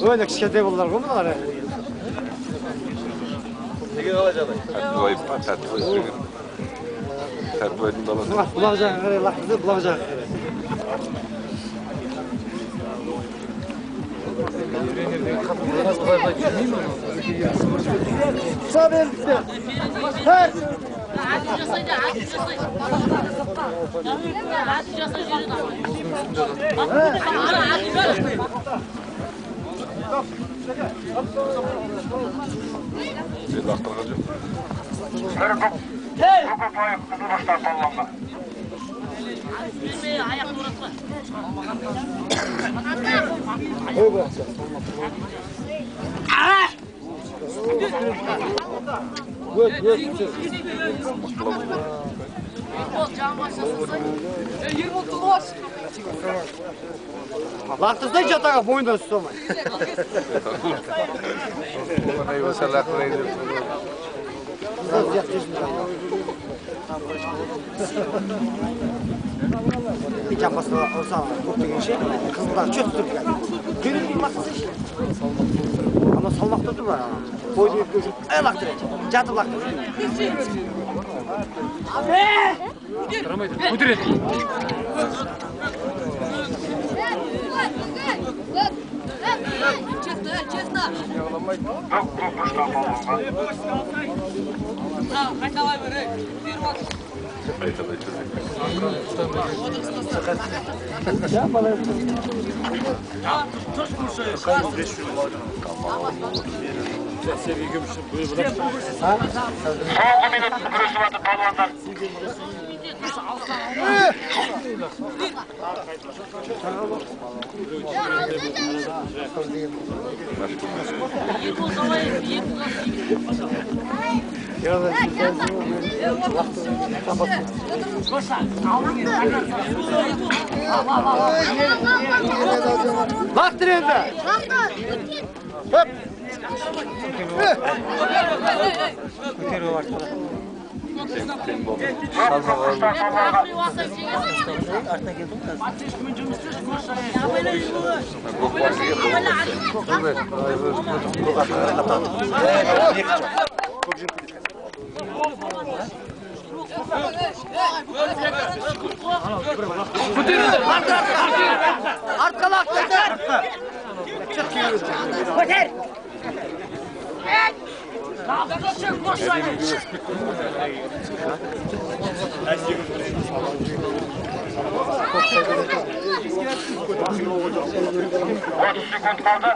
Öyle кішкентай балалар ғой мыналар. Неге қалай жағдай? Тәттібайдың баласы. Бұлақ жағына қарай лақтырды, бұлақ жағына қарай. Лақтырған жоқ. Бір көк ұпайы қызыл бұрыштағы палуанға. Лақтырсай жатаға мойнынан ұстамай. Оңай болса лақтырайын деп. Жамбасқа ұрса көк дегенше қызылдар чөт тұрды. Күйрегін лақтырсайшы. Ана салмақты тұр бар. Қойды өткізіп, лақтырады. Жатып лақтырады. Көтереді. Честно, честно. Көк бұрыштағы палуанға. Қайталай бер, ей. Қайталай бер. Соңғы минут күресіп жатыр палуандар. Лақтыр енді. Хоп. Артқа лақтыр. Көтер. Секунд қалды.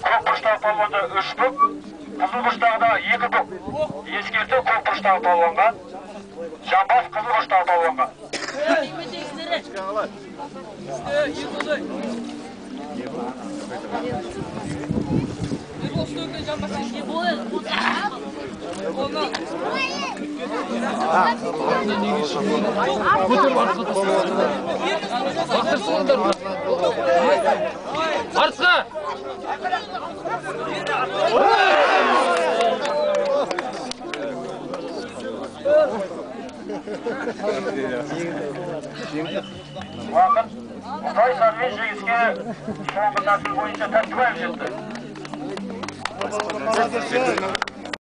Көк бұрыштағы палуанда 3 көк, қызыл бұрыштағыда 2 көк. Ескерту көк бұрыштағы палуанға, жамбас қызыл бұрыштағы палуанға. Артқа! Уақыт ұпай санымен жеңіске соңғы тәсіл бойынша Тәттібаев жетті.